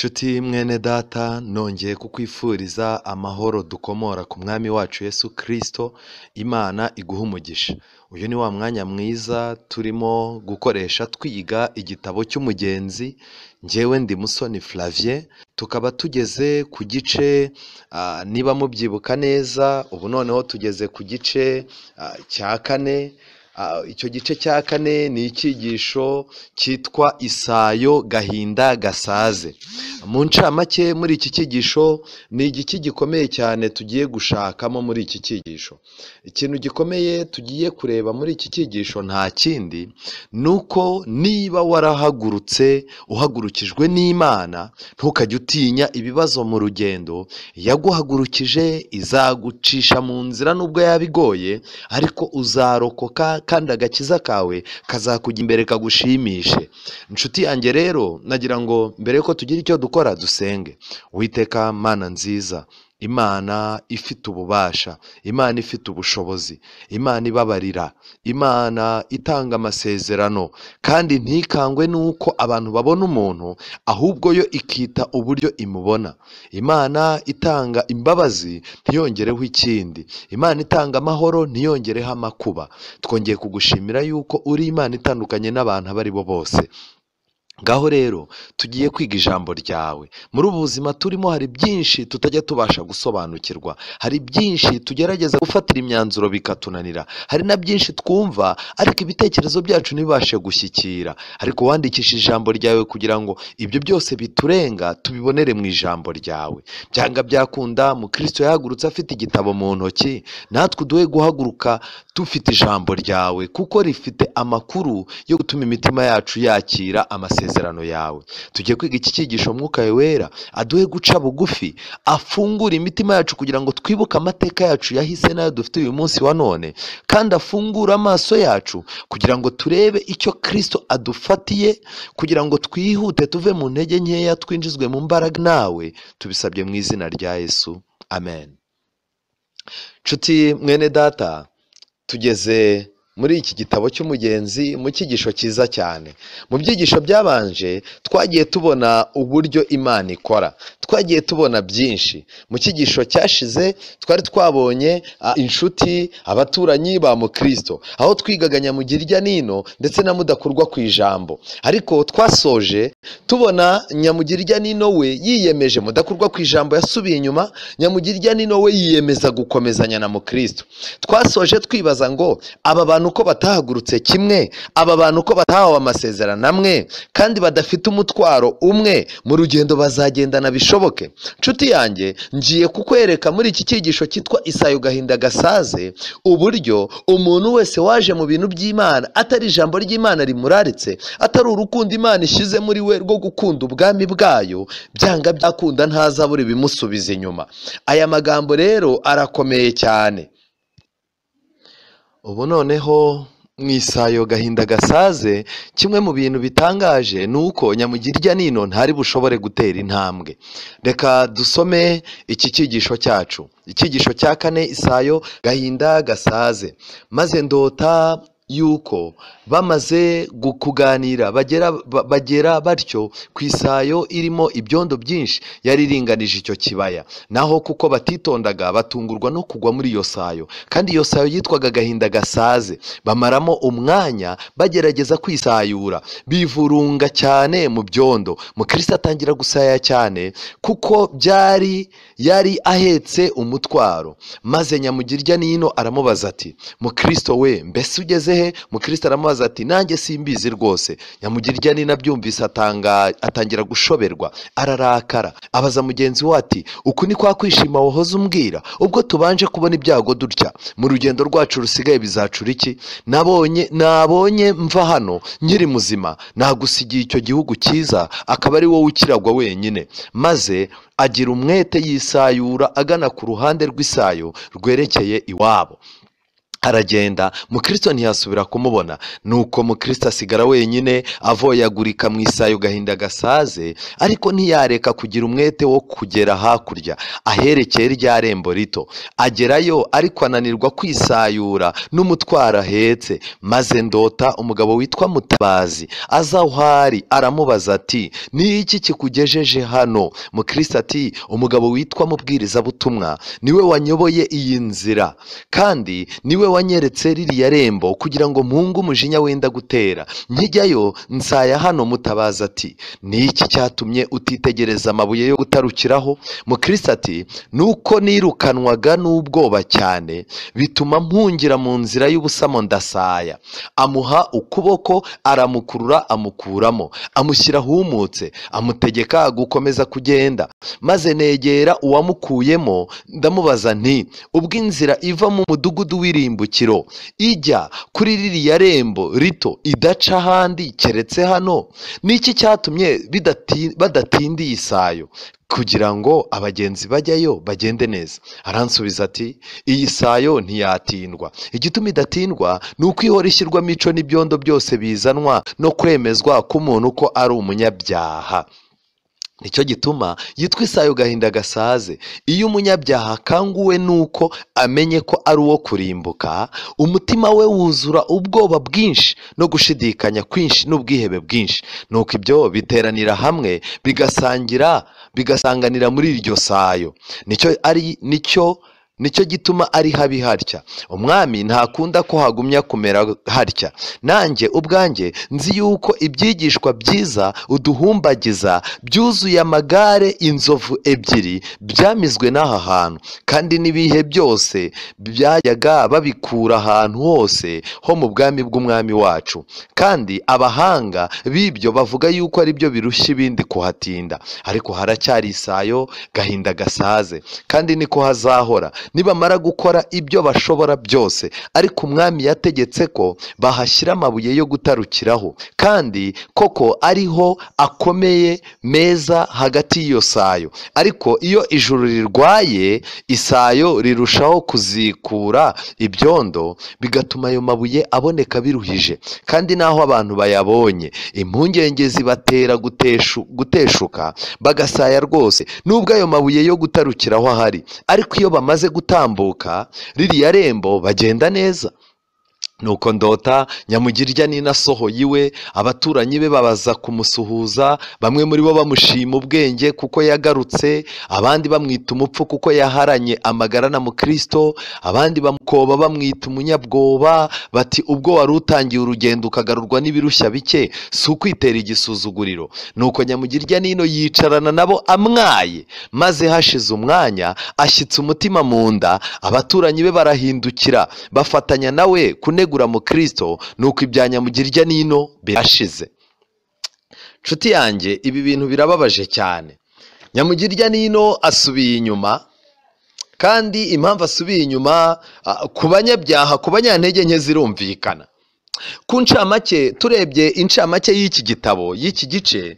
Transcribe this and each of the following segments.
Nshuti mwene data, nongeye kukwifuriza amahoro dukomora ku mwami wacu Yesu Kristo. Imana iguhe umugisha. Uyu ni wa mwanya mwiza turimo gukoresha twiga igitabo cy'umugenzi. Njyewe ndi Musoni Flavien, tukaba tugeze ku gice, niba mubyibuka neza, ubu noneho tugeze ku gice cya kane. Icyo gice cya kane ni icyigisho cyitwa Isayo gahinda gasaze. Mu ncamake muri iki cyigisho ni igiki gikomeye cyane tugiye gushakamo muri iki cyigisho. Ikintu gikomeye tugiye kureba muri iki cyigisho nta kindi, ni uko niba warahagurutse uhagurukijwe n'Imana, ntukajye utinya ibibazo mu rugendo. Yaguhagurukije izagucisha mu nzira nubwo yabigoye, ariko uzarokoka kandi agakiza kawe kazakujya imbere kagushimishe. Inshuti yanjye rero, nagira ngo mbere yuko tugira icyo dukora dusenge. Uwiteka Mana nziza, Imana ifite ububasha, Imana ifite ubushobozi, Imana ibabarira, Imana itanga amasezerano, kandi ntikangwe n'uko abantu babona umuntu, ahubwo yo ikita uburyo imubona. Imana itanga imbabazi ntiyongereho ikindi, Imana itanga amahoro ntiyongereho amakuba. Twongeye kugushimira yuko uri Imana itandukanye n'abantu abo ari bo bose. Ngaho rero tugiye kwiga ijambo ryawe. Muri ubu buzima turimo hari byinshi tutajya tubasha gusobanukirwa, hari byinshi tugerageza gufatira imyanzuro bikatunanira, hari na byinshi twumva ariko ibitekerezo byacu ntibibashe gushyikira. Ariko wandikishije ijambo ryawe kugira ngo ibyo byose biturenga tubibonere mu ijambo ryawe. Byanga byakunda, Mukristo yahagurutse afite igitabo mu ntoki, natwe uduhe guhaguruka dufite ijambo ryawe, kuko rifite amakuru yo gutuma imitima yacu yakira amasezerano yawe. Tugiye kwiga iki cyigisho, Mwuka Wera aduhe guca bugufi, afungure imitima yacu kugira ngo twibuke amateka yacu yahise n'ayo dufite uyu munsi wa none, kandi afungure amaso yacu kugira ngo turebe icyo Kristo adufatiye, kugira ngo twihute tuve mu ntege nkeya twinjizwe mu mbaraga nawe. Tubisabye mu izina rya Yesu, amen. Nshuti mwene data, tugeze muri iki gitabo cy'umugenzi mu cyigisho cyiza cyane. Mu byigisho byabanje twagiye tubona uburyo Imana ikora, twagiye tubona byinshi. Mu cyigisho cyashize twari twabonye inshuti, abaturanyi ba Mukristo, aho twigaga Nyamugirya nino ndetse na Mudakurwa ku ijambo. Ariko twasoje tubona Nyamugirya nino we yiyemeje, Mudakurwa ku ijambo yasubiye inyuma, Nyamugirya nino we yiyemeza gukomezanya na Mukristo. Twasoje twibaza ngo aba bantu uko batahagurutse kimwe, aba bantu uko batahawe amasezerano amwe kandi badafite umutwaro umwe, mu rugendo bazagendana bishoboke? Nshuti yanjye, ngiye kukwereka muri iki cyigisho cyitwa Isayo gahinda gasaze uburyo umuntu wese waje mu bintu by'Imana atari ijambo ry'Imana rimuraritse, atari urukundo Imana ishyize muri we rwo gukunda ubwami bwayo, byanga byakunda ntazabura ibimusubiza inyuma. Aya magambo rero arakomeye cyane. Ubu noneho mu Isayo gahinda gasaze, kimwe mu bintu bitangaje ni uko Nyamugirya nino ntari bushobore gutera intambwe. Reka dusome iki cyigisho cyacu, icyigisho cya kane, Isayo gahinda gasaze. Maze ndota yuko bamaze kuganira bagera batyo ku isayo irimo ibyondo byinshi yari iringanije icyo kibaya. Naho kuko batitondaga batungurwa no kugwa muri iyo sayo, kandi iyo sayo yitwaga gahinda gasaze. Bamaramo umwanya bagerageza kwisayura, bivurunga cyane mu byondo. Mukristo atangira gusaya cyane kuko byari yari ahetse umutwaro. Maze Nyamugirya nino aramubaza ati, Mukristo we, mbese ugeze he? Mukristo aramubaza ati, nanjye simbizi rwose. Nyamugirya nino abyumvise atangira gushoberwa, ararakara, abaza mugenzi we ati, uku ni kwa kwishima wahoze umbwira ubwo tubanje kubona ibyago dutya? Mu rugendo rwacu rusigaye bizacura iki? Nabonye mva hano nkiri muzima, nagusigiye icyo gihugu cyiza, akaba ari wowe ukiragwa wenyine. Maze agira umwete yisayura agana ku ruhande rw'isayo rwerekeye iwabo. Aragenda, Mukristo ntiyasubira kumubona. Nuko Mukristo asigara wenyine, avoyagurika mu isayo gahinda gasaze, ariko ntiyareka kugira umwete wo kugera hakurya aherekeye rya rembo rito. Agerayo ariko ananirwa kwisayura n'umutwaro ahetse. Maze ndota umugabo witwa Mutabazi aza aho ari, aramubaza ati: ni iki kikugejeje hano? Mukristo ati: umugabo witwa Mubwirizabutumwa niwe wanyoboye iyi nzira, kandi niwe wanyeretse ririya rembo kugira ngo mpunge umujinya wenda gutera. Nkijyayo nsaya hano. Mutabazi ati: ni iki cyatumye utitegereza amabuye yo gutarukiraho? Mukristo ati: nuko nirukanwaga n'ubwoba cyane, bituma mpungira mu nzira y'ubusamo ndasaya. Amuha ukuboko, aramukurura, amukuramo, amushyira ahumutse, amutegeka gukomeza kugenda. Maze negera uwamukuyemo, ndamubaza nti: ubwo inzira iva mu mudugudu w'irimbukiro ijya kuri ririya rembo rito idaca ahandi keretse hano, niki cyatumye badatindiye isayo kugira ngo abagenzi bajyayo bagende neza? Aransubiza ati: iyi sayo ntiyatindwa. Igituma idatindwa ni uko ihora ishyirwamo ico n'ibyondo byose bizanwa no kwemezwa k'umuntu ko ari umunyabyaha. Nicyo gituma yitwa isayo gahinda gasaze. Iyo umunyabyaha akanguwe nuko amenye ko ari uwo kurimbuka, umutima we wuzura ubwoba bwinshi no gushidikanya kwinshi n'ubwihebe bwinshi. Nuko ibyo biteranira hamwe bigasangira, bigasanganira muri iryo sayo. Nicyo gituma ari habi harya. Umwami ntakunda ko hagumya kumera harya. Nanjye ubwanjye nzi yuko ibyigishwa byiza uduhumbagiza byuzuye amagare inzovu ebyiri byamizwe n'aha hantu, kandi n'ibihe byose byajyaga babikura ahantu hose ho mu bwami bw'umwami wacu. Kandi abahanga b'ibyo bavuga yuko ari byo birushya ibindi kuhatinda. Ariko haracyari isayo gahinda gasaze, kandi niko hazahora nibamara gukora ibyo bashobora byose. Ariko umwami yategetse ko bahashyira amabuye yo gutarukiraho, kandi koko ariho akomeye meza hagati y'iyo sayo. Ariko iyo ijuru rirwaye, isayo rirushaho kuzikura ibyondo, bigatuma ayo mabuye aboneka biruhije. Kandi naho abantu bayabonye, impungenge zibatera guteshuka, bagasaya rwose, nubwo ayo mabuye yo gutarukiraho ahari. Ariko iyo bamaze gutambuka ririya rembo bagenda neza. Nuko ndota Nyamugirya ninasohoye iwe, abaturanyi be babaza kumusuhuza, bamwe muri bo bamushima ubwenge kuko yagarutse, abandi bamwita umupfu kuko yaharanye amagara na Mukristo, abandi bamukoba bamwita umunyabwoba, bati: ubwo wari utangiye urugendo ukagarurwa n'ibirushya bike, si ukwitera igisuzuguriro. Nuko Nyamugirya nino yicarana nabo amwaye, maze hashize umwanya ashyitse umutima mu nda, abaturanyi be barahindukira bafatanya nawe kunegura Mukristo. Nuko ibya Nyamugirya nino birashize. Nshuti yanjye, ibi bintu birababaje cyane. Nyamugirya nino asubiye inyuma, kandi impamvu asubiye inyuma ku banyabyaha, ku banyantege nke zirumvikana. Ku ncamake, turebye incamake y'iki gitabo, y'iki gice,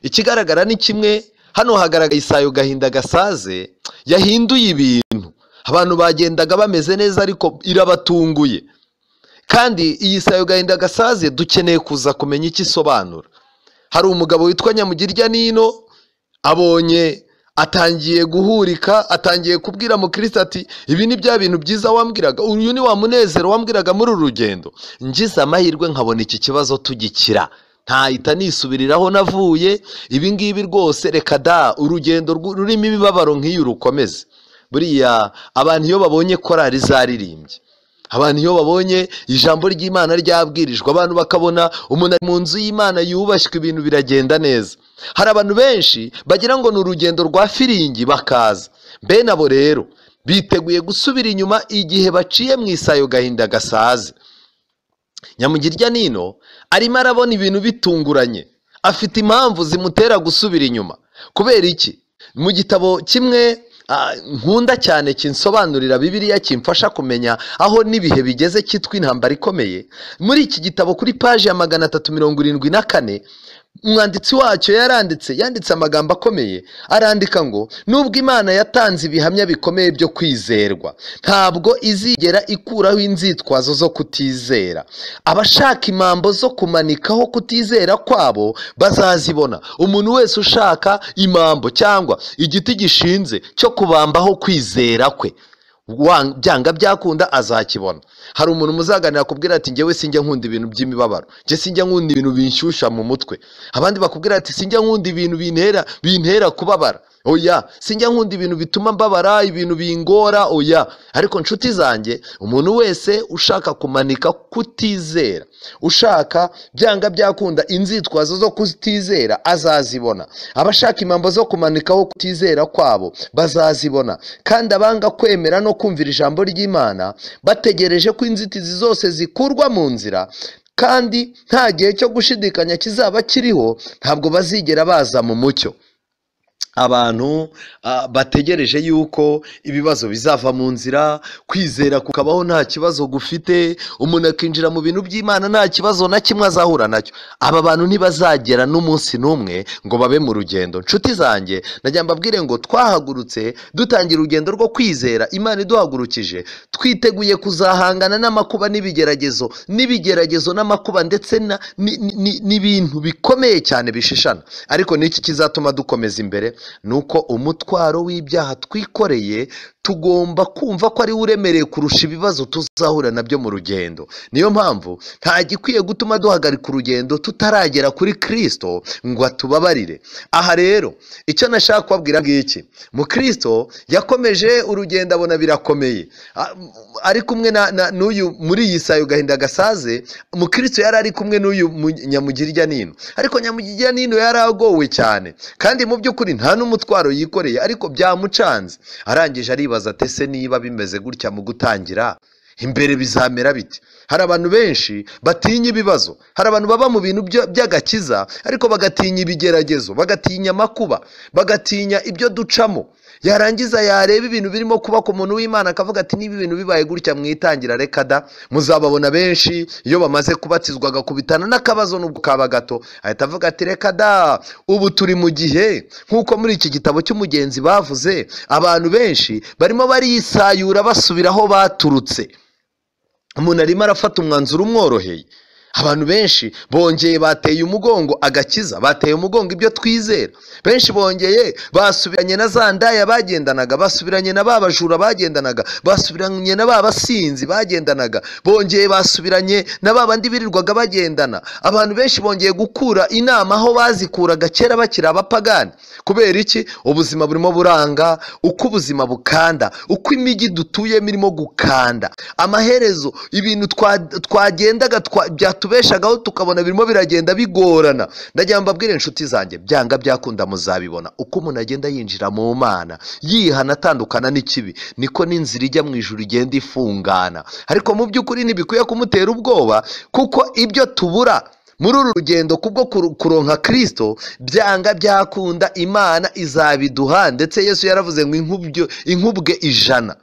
ikigaragara ni kimwe. Hano hagaragaye isayo gahinda gasaze yahinduye ibintu. Abantu bagendaga bameze neza, ariko irabatunguye. Kandi iyi sayo gahinda gasaze dukeneye kuza kumenya icyo isobanura. Hari umugabo witwa Nyamugirya nino, abonye atangiye guhurika, atangiye kubwira Mukristo ati: ibi ni bya bintu byiza wambwiraga, uyu ni wa munezero wambwiraga muri uru rugendo. Ngize amahirwe nkabona iki kibazo tugikira, ntahita nisubiriraho navuye, ibi ngibi rwose reka da, urugendo rurimo imibabaro nk'iyi rukomeze. Buriya abantu iyo babonye korali zaririmbye, abantu iyo babonye ijambo ry'Imana ryabwirijwe, abantu bakabona umuntu ari mu nzu y'Imana yubashywe, ibintu biragenda neza. Hari abantu benshi bagira ngo ni urugendo rwa firingi bakaza. Bene abo rero biteguye gusubira inyuma igihe baciye mu isayo gahinda gasaze. Nyamugirya nino arimo arabona ibintu bitunguranye, afite impamvu zimutera gusubira inyuma. Kubera iki? Mu gitabo kimwe nkunda cyane kinsobanurira Bibiliya, kimfasha kumenya aho n'ibihe bigeze, cyitwa Intambara Ikomeye. Muri iki gitabo kuri paji ya 374 Umwanditsi wacyo yanditse amagambo akomeye, arandika ngo nubwo Imana yatanze ibihamya bikomeye byo kwizerwa, ntabwo izigera ikuraho inzitwazo zo kutizera. Abashaka impambo zo kumanikaho kutizera kwabo bazazibona. Umuntu wese ushaka impambo cyangwa igiti gishinze cyo kubambaho kwizera kwe, byanga byakunda azakibona. Hari umuntu muzaganira akubwira ati njyewe sinjya nkunda ibintu by'imibabaro, njye sinjya nkunda ibintu binshyushya mu mutwe. Abandi bakubwira ati sinjya nkunda ibintu bintera kubabara, oya, sinjya nkunda ibintu bituma mbabara, ibintu bingora, oya. Ariko nshuti zanjye, umuntu wese ushaka kumanika kutizera, ushaka byanga byakunda inzitwazo zo kutizera azazibona. Abashaka impambo zo kumanikaho kutizera kwabo bazazibona. Kandi abanga kwemera no kumvira ijambo ry'Imana bategereje ko inzitizi zose zikurwa mu nzira, kandi nta gihe cyo gushidikanya kizaba kiriho, ntabwo bazigera baza mu mucyo. Abantu bategereje yuko ibibazo bizava mu nzira, kwizera kukabaho nta kibazo gufite, umuntu akinjira mu bintu by'Imana nta kibazo na kimwe azahura nacyo, aba bantu ntibazagera n'umunsi n'umwe ngo babe mu rugendo. Nshuti zanjye, najya mbabwire ngo twahagurutse dutangira urugendo rwo kwizera, Imana iduhagurukije, twiteguye kuzahangana n'amakuba n'ibigeragezo n'amakuba ndetse n'ibintu bikomeye cyane bishishana. Ariko niki kizatuma dukomeza imbere? Nuko umutwaro w'ibyaha twikoreye tugomba kumva ko ari uremereye kurusha ibibazo tuzahura nabyo mu rugendo. Niyo mpamvu nta gikwiye gutuma duhagarika urugendo tutaragera kuri Kristo ngo atubabarire. Aha rero icyo nashaka kubabwira ngiki, mu Kristo yakomeje urugendo abona birakomeye, ari kumwe n'uyu muri iyi sayo gahinda gasaze. Mu Kristo yari ari kumwe n'uyu Nyamugirya nino, ariko Nyamugirya nino yaragowe cyane, kandi mu by'ukuri nta n'umutwaro yikoreye, ariko byamucanze. Arangije aribaza ati ese niba bimeze gutya mu gutangira, imbere bizamera bite? Hari abantu benshi batinya ibibazo, hari abantu baba mu bintu by'agakiza ariko bagatinya ibigeragezo, bagatinya amakuba, bagatinya ibyo ducamo. Yarangiza yareba ibintu birimo kuba ku muntu w'Imana akavuga ati niba ibintu bibaye gutya mwitangira reka da. Muzababona benshi iyo bamaze kubatizwa agakubitana n'akabazo nubwo kaba gato, ahita avuga ati reka da, ubu turi mu gihe nk'uko muri iki gitabo cy'umugenzi bavuze, abantu benshi barimo barisayura basubira aho baturutse. Umuntu arimo arafata umwanzuro umworoheye. Abantu benshi bongeye bateye umugongo agakiza, bateye umugongo ibyo twizera. Benshi bongeye basubiranye na za ndaya bagendanaga, basubiranye na ba bajura bagendanaga, basubiranye na ba basinzi bagendanaga, bongeye basubiranye na ba bandi birirwaga bagendana. Abantu benshi bongeye gukura inama aho bazikuraga kera bakiri abapagani. Kubera iki? Ubuzima burimo buranga, uko ubuzima bukanda, uko imijyi dutuyemo irimo gukanda, amaherezo ibintu twagendaga byatubeshagaho tukabona birimo biragenda bigorana. Ndagira mbabwire inshuti zanjye, byanga byakunda muzabibona. Uko umuntu agenda yinjira mu Mana, yihana atandukana n'ikibi, niko n'inzira ijya mu ijuru igenda ifungana. Ariko mu by'ukuri ntibikwiye kumutera ubwoba, kuko ibyo tubura muri uru rugendo kubwo kuronka Kristo, byanga byakunda Imana izabiduha. Ndetse Yesu yaravuze ngo inkubwe 100.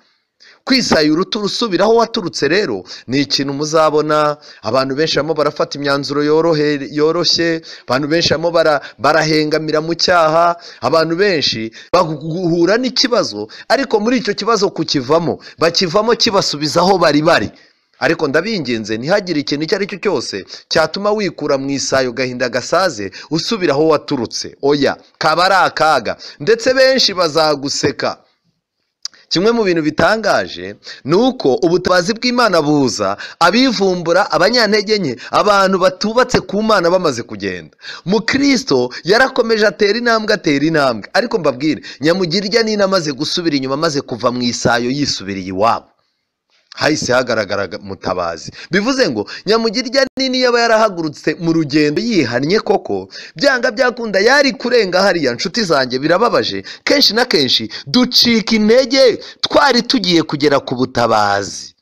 Kwisayura uturusubiraho waturutse rero ni ikintu muzabona. Abantu benshi barimo barafata imyanzuro yoroshye, abantu benshi barimo barahengamira mu cyaha, abantu benshi bahura n'ikibazo, ariko muri icyo kibazo kukivamo bakivamo kibasubiza aho bari bari. Ariko ndabinginze ntihagire ikintu icyo ari cyo cyose cyatuma wikura mu isayo gahinda gasaze usubira aho waturutse. Oya, kaba ari akaga, ndetse benshi bazaguseka. Kimwe mu bintu bitangaje ni uko ubutabazi bw'Imana buza abivumbura, abanyantege nke, abantu batubatse ku Mana bamaze kugenda. Mu Kristo yarakomeje atera intambwe, atera intambwe. Ariko mbabwire, Nyamugirya nino amaze gusubira inyuma, amaze kuva mu isayo yisubiriye iwabo, hahise hagaragara mutabazi. Bivuze ngo Nyamugirya nini yaba yarahagurutse mu rugendo yihannye koko, byanga byakunda yari kurenga hariya. Nshuti zanjye, birababaje, kenshi na kenshi ducika intege twari tugiye kugera ku butabazi.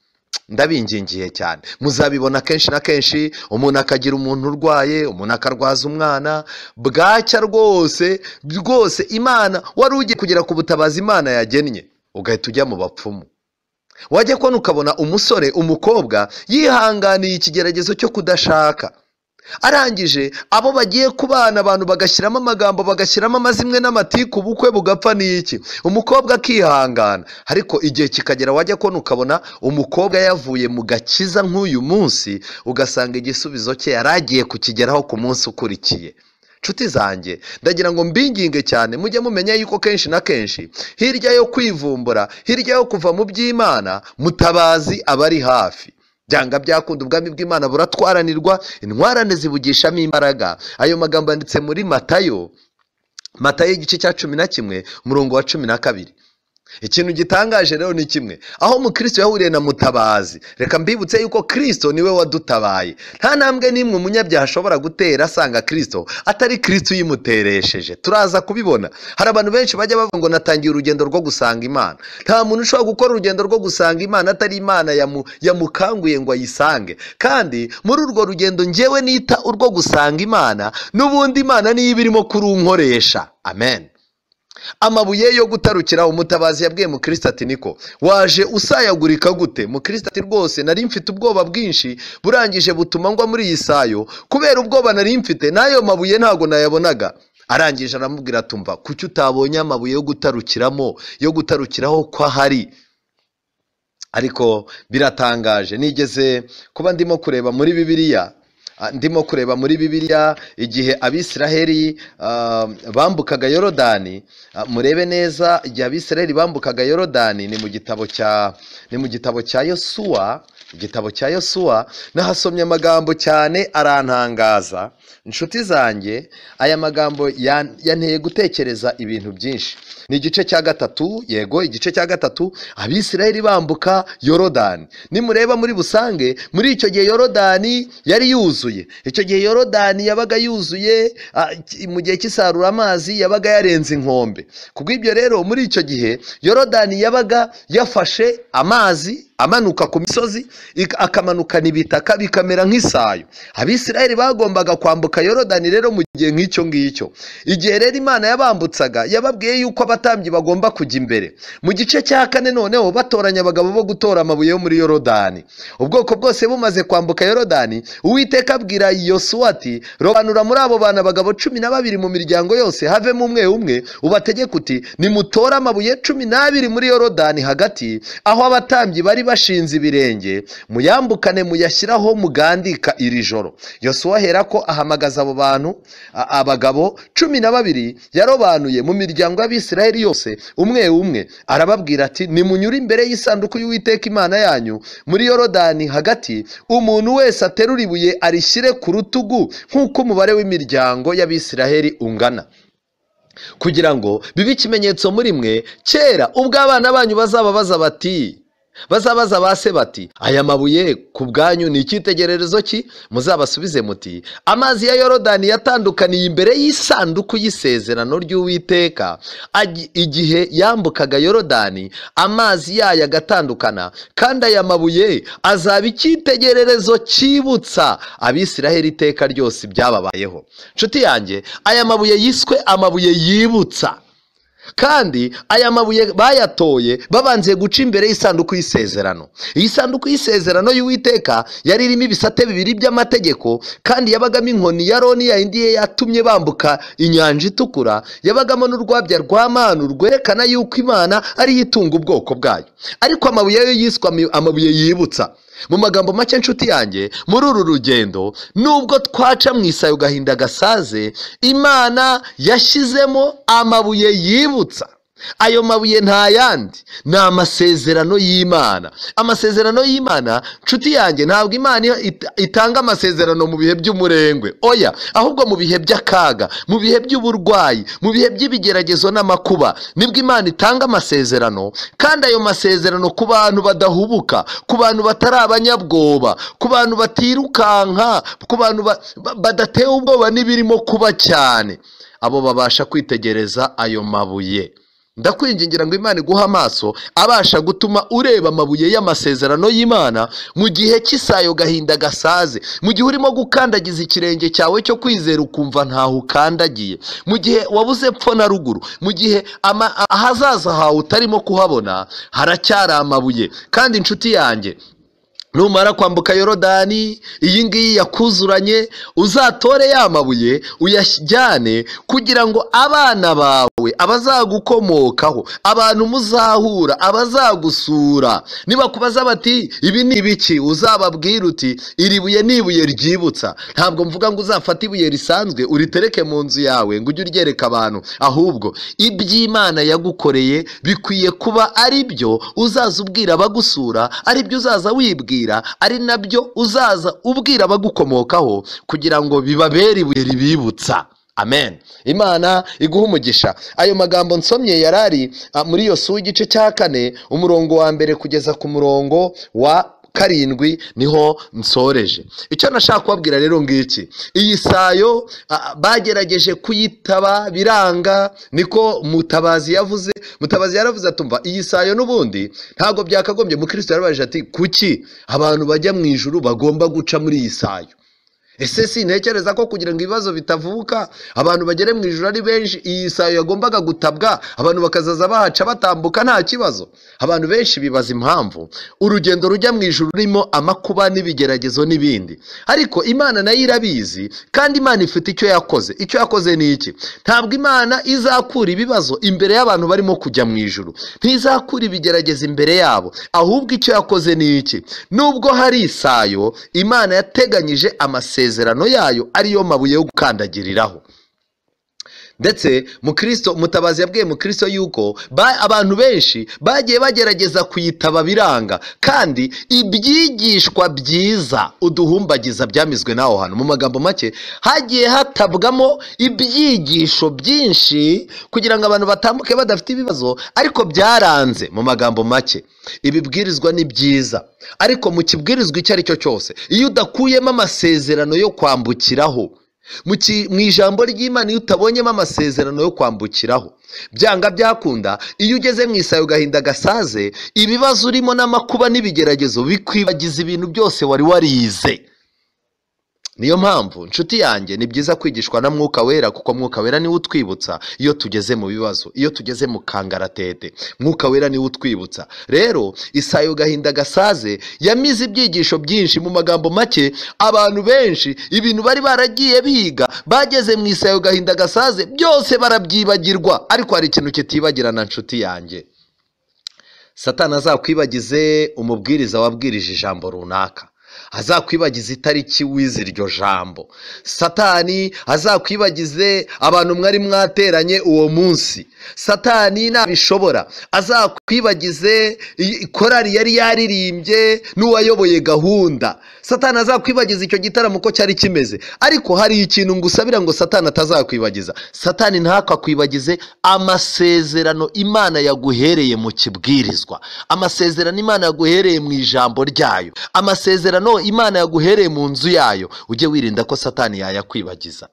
Ndabingingiye cyane, muzabibona kenshi na kenshi, umuntu akagira umuntu urwaye, umuntu akarwaza umwana, bwacya rwose rwose Imana wari ugiye kugera ku butabazi Imana yagennye, ugahita ujya mu bapfumu. Wajya kubona ukabona umusore, umukobwa yihanganiye ikigeragezo cyo kudashaka, Arangije abo bagiye kubana abantu bagashyiramo amagambo, bagashyiramo amazimwe n'amatiku, ubukwe bugapfa n'iki, umukobwa akihangana. Ariko igihe kikagera wajya kubona ukabona umukobwa yavuye mu gakiza nk'uyu munsi, ugasanga igisubizo cye yari agiye kukigeraho ku munsi ukurikiye. Nshuti zanjye, ndagira ngo mbinginge cyane mujye mumenya yuko kenshi na kenshi hirya yo kwivumbura, hirya yo kuva mu by'Imana, mutabazi aba ari hafi. Byanga byakunda ubwami bw'Imana buratwaranirwa, intwarane zibugishamo imbaraga. Ayo magambo yanditse muri Matayo, Matayo igice cya 11 umurongo wa 12. Ikintu gitangaje rero ni kimwe, aho umukristo yahuriye na mutabazi. Reka mbibutse yuko Kristo niwe wadutabaye. Nta ntambwe n'imwe umunyabyaha ashobora gutera asanga Kristo atari Kristo uyimuteresheje. Turaza kubibona. Hari abantu benshi bajya bavuga ngo natangiye urugendo rwo gusanga Imana. Nta muntu ushobora gukora urugendo rwo gusanga Imana atari Imana yamukanguye ngo ayisange. Kandi muri urwo rugendo njyewe nita urwo gusanga Imana, n'ubundi Imana niyo ibirimo kurunkoresha. Amen. Amabuye yo gutarukira, umutabazi yabwiye mukristo ati niko waje usayagurika gute? Mukristo ati rwose nari mfite ubwoba bwinshi burangije butuma ngwa muri iyi sayo, kubera ubwoba nari mfite n'ayo mabuye ntago nayabonaga. Arangije aramubwira ati umva, kuki utabonye amabuye yo gutarukiramo, yo gutarukiraho ko ahari? Ariko biratangaje, nigeze kuba ndimo kureba muri Bibiliya, igihe Abisiraheli bambukaga Yorodani. Murebe neza igihe Abisiraheli bambukaga Yorodani, ni mu gitabo cya Yosuwa, igitabo cya Yosuwa. Nahasomye amagambo cyane arantangaza. Inshuti zanjye, aya magambo yanteye gutekereza ibintu byinshi. Ni igice cya 3, yego igice cya 3, Abisiraheli bambuka Yorodani. Nimureba muri busange, muri icyo gihe Yorodani yari yuzuye. Icyo gihe Yorodani yabaga yuzuye, mu gihe cy'isarura amazi yabaga yarenze inkombe. Kubw'ibyo rero muri icyo gihe Yorodani yabaga yafashe amazi amanuka ku misozi, akamanukana ibitaka bikamera nk'isayo. Abisiraheli bagombaga kwambuka Yorodani rero mu gihe nk'icyo ngicyo. Igihe rero Imana yabambutsaga, yababwiye yuko abatambyi bagomba kujya imbere. Mu gice cya 4 noneho batoranya abagabo bo gutora amabuye yo muri Yorodani. Ubwoko bwose bumaze kwambuka Yorodani, Uwiteka abwira Yosuwa ati robanura muri abo bana abagabo 12 mu miryango yose, havemo umwe umwe, ubategeke uti nimutore amabuye 12 muri Yorodani hagati, aho abatambyi bari bashinze ibirenge, muyambukane muyashyiraho mugandika iri joro. Yosuwa aherako ahamagaza abo bantu, abagabo 12 yarobanuye mu miryango y'Abisiraheli yose, umwe umwe, arababwira ati nimunyure imbere y'isanduku y'Uwiteka Imana yanyu muri Yorodani hagati, umuntu wese aterura ibuye arishyire ku rutugu nk'uko umubare w'imiryango y'Abisiraheli ungana, kugira ngo bibe ikimenyetso muri mwe. Kera ubwo abana banyu bazababaza bati, bazabaza base bati aya mabuye ku bwanyu ni icyitegererezo ki? Muzabasubize muti amazi ya Yorodani yatandukaniye imbere y'isanduku y'isezerano ry'Uwiteka. Igihe yambukaga Yorodani amazi yayo agatandukana, kandi aya mabuye azaba icyitegererezo cyibutsa Abisiraheli iteka ryose ibyababayeho. Nshuti yanjye, aya mabuye yiswe amabuye yibutsa. Kandi aya mabuye bayatoye babanze guca imbere y'isanduku y'isezerano. Iyi sanduku y'isezerano y'Uwiteka yari irimo ibisate bibiri by'amategeko, kandi yabagamo inkoni ya Aroni ya indi yatumye bambuka inyanja itukura, yabagamo n'urwabya rwa manu rwerekana yuko Imana ari itunga ubwoko bwayo. Ariko amabuye yo yiswe amabuye yibutsa. Mu magambo make, nshuti yanjye, muri uru rugendo nubwo twaca mu isayo gahinda gasaze, Imana yashyizemo amabuye yibutsa. Ayo mabuye nta yandi, ni amasezerano y'Imana. Amasezerano y'Imana, nshuti yanjye, ntabwo Imana itanga amasezerano mu bihe by'umurengwe, oya, ahubwo mu bihe by'akaga, mu bihe by'uburwayi, mu bihe by'ibigeragezo n'amakuba, nibwo Imana itanga amasezerano. Kandi ayo masezerano ku bantu badahubuka, ku bantu batari abanyabwoba, ku bantu batirukanka, ku bantu badatewe ubwoba n'ibirimo kuba cyane, abo babasha kwitegereza ayo mabuye. Ndakwingingira ngo Imana iguhe amaso abasha gutuma ureba amabuye y'amasezerano y'Imana mu gihe cy'isayo gahinda gasaze, mu gihe urimo gukandagiza ikirenge cyawe cyo kwizera ukumva ntaho ukandagiye, mu gihe wabuze epfo na ruguru, mu gihe ahazaza hawe utarimo kuhabona, haracyari amabuye. Kandi inshuti yanjye, Numara kwambuka Yorodani iyi ngiyi yakuzuranye, uzatore ya mabuye uyajyane kugira ngo abana bawe, abazagukomokaho, abantu muzahura, abazagusura, nibakubaza bati ibi ni ibiki, uzababwira uti iri buye ni ibuye ryibutsa. Ntabwo mvuga ngo uzafate ibuye risanzwe uritereke mu nzu yawe ngo ujye uryereka abantu, ahubwo iby'Imana yagukoreye bikwiye kuba ari byo uzaza ubwira abagusura, ari byo uzaza wibwira, ari nabyo uzaza ubwira abagukomokaho, kugira ngo bibabere ibuye ribibutsa. Amen. Imana iguha umugisha. Ayo magambo nsomye yarari muri Yosuwa igice cya 4 umurongo wa 1 kugeza ku murongo wa 7 niho nsoreje. Icyo nashaka kubabwira rero ngiki, iyi sayo bagerageje kuyitaba biranga, niko Mutabazi yavuze. Mutabazi yaravuze atumva iyi sayo n'ubundi ntago byakagombye. Mukristo yarabajije ati kuki abantu bajya mu ijuru bagomba guca muri iyi sayo? Ese sintekereza ko kugira ngo ibibazo bitavuka abantu bagere mu ijuru ari benshi, iyi sayo yagombaga gutabwa abantu bakazaza bahaca batambuka nta kibazo? Abantu benshi bibaza impamvu urugendo rujya mu ijuru rurimo amakuba n'ibigeragezo n'ibindi, ariko Imana nayo irabizi, kandi Imana ifite icyo yakoze. Icyo yakoze ni iki? Ntabwo Imana izakura ibibazo imbere y'abantu barimo kujya mu ijuru, ntizakura ibigeragezo imbere yabo, ahubwo icyo yakoze ni iki? Nubwo hari isayo, Imana yateganyije amasezerano yayo ariyo mabuye yo gukandagiriraho. Ndetse Mukristo Mutabazi yabwiye Mukristo yuko abantu benshi bagiye bagerageza kuyitaba biranga, kandi ibyigishwa byiza uduhumbagiza byamizwe naho hantu. Mu magambo make, hagiye hatabwamo ibyigisho byinshi kugira ngo abantu batambuke badafite ibibazo, ariko byaranze. Mu magambo make, ibibwirizwa ni byiza, ariko mu kibwirizwa icyo ari cyo cyose, iyo udakuyemo amasezerano yo kwambukiraho mu ijambo ry'Imana, iyo utabonyemo amasezerano yo kwambukiraho, byanga byakunda, iyo ugeze mu isayo gahinda gasaze, ibibazo urimo n'amakuba n'ibigeragezo bikwibagiza ibintu byose wari warize. Niyo mpamvu nshuti yanjye ni byiza kwigishwa na Mwuka Wera, kuko Mwuka Wera niwe utwibutsa iyo tugeze mu bibazo, iyo tugeze mu kangaratete, Mwuka Wera niwe utwibutsa. Rero isayo gahinda gasaze yamize ibyigisho byinshi. Mu magambo make, abantu benshi ibintu bari baragiye biga bageze mu isayo gahinda gasaze byose barabyibagirwa. Ariko hari ikintu kitibagirana nshuti yanjye. Satani azakwibagize umubwiriza wabwirije ijambo runaka, azakwibagiza itariki wize iryo jambo, Satani azakwibagize abantu mwari mwateranye uwo munsi, Satani nabishobora azakwibagize korali yari yaririmbye n'uwayoboye gahunda, Satani azakwibagiza icyo gitaramo uko cyari kimeze. Ariko hari ikintu ngusabira ngo Satani atazakwibagiza. Satani ntakakwibagize amasezerano Imana yaguhereye mu kibwirizwa, amasezerano Imana yaguhereye mu ijambo ryayo, amasezerano Imana yaguhereye mu nzu yayo. Ujye wirinda ko Satani yayakwibagiza.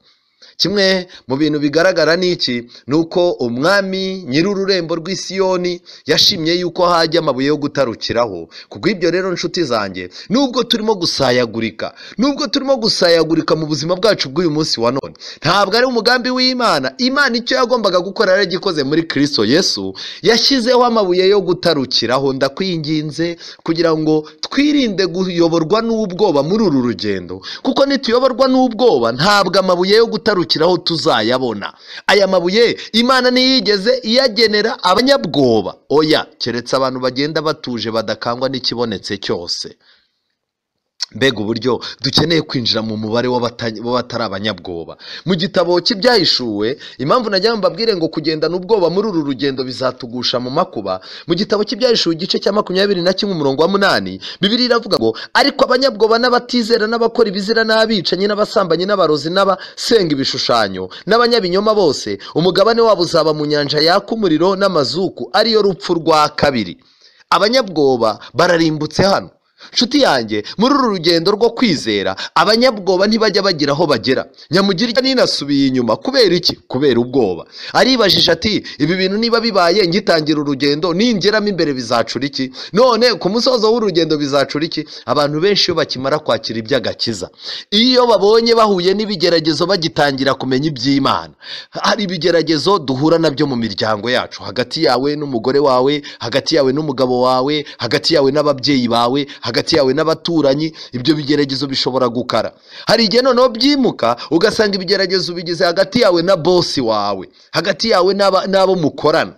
Kimwe mu bintu bigaragara niki, nuko umwami nyir'ururembo rw'Isiyoni yashimye yuko hajya amabuye yo gutarukiraho. Kubw'ibyo rero nshuti zanjye, nubwo turimo gusayagurika, nubwo turimo gusayagurika mu buzima bwacu bw'uyu munsi wa none, ntabwo ari umugambi w'Imana. Imana icyo yagombaga gukora yaragikoze muri Kristo Yesu, yashyizeho amabuye yo gutarukiraho. Ndakwinginze kugira ngo twirinde kuyoborwa n'ubwoba muri uru rugendo, kuko nituyoborwa n'ubwoba ntabwo amabuye yo gutarukiraho tuzayabona. Aya mabuye Imana ntiyigeze iyagenera abanyabwoba, oya, keretse abantu bagenda batuje badakangwa n'ikibonetse cyose. Mbega uburyo dukeneye kwinjira mu mubare w'abatari abanyabwoba. Mu gitabo cy'Ibyahishuwe, impamvu najya mbabwire ngo kugendana ubwoba muri uru rugendo bizatugusha mu makuba, mu gitabo cy'Ibyahishuwe igice cya 21 umurongo wa 8, Bibiliya iravuga ngo ariko abanyabwoba n'abatizera n'abakora ibizira n'abicanyi n'abasambanyi n'abarozi n'abasenga ibishushanyo n'abanyabinyoma bose, umugabane wabo uzaba mu nyanja yaka umuriro n'amazuku, ariyo rupfu rwa kabiri. Abanyabwoba bararimbutse hano. Nshuti yanjye, muri uru rugendo rwo kwizera abanyabwoba ntibajya bagira aho bagera. Nyamugirya ninasubiye inyuma kubera iki? Kubera ubwoba. Aribajije ati ibi bintu niba bibaye ngitangira urugendo, ningeramo imbere bizacura iki? None ku musozo w'urugendo bizacura iki? Abantu benshi iyo bakimara kwakira iby'agakiza, iyo babonye bahuye n'ibigeragezo bagitangira kumenya iby'Imana. Hari ibigeragezo duhura nabyo mu miryango yacu, hagati yawe n'umugore wawe, hagati yawe n'umugabo wawe, hagati yawe n'ababyeyi bawe, hagati yawe n'abaturanyi, ibyo bigeragezo bishobora gukara. Hari igihe noneho byimuka ugasanga ibigeragezo bigize hagati yawe na bosi wawe, hagati yawe n'abo mukorana.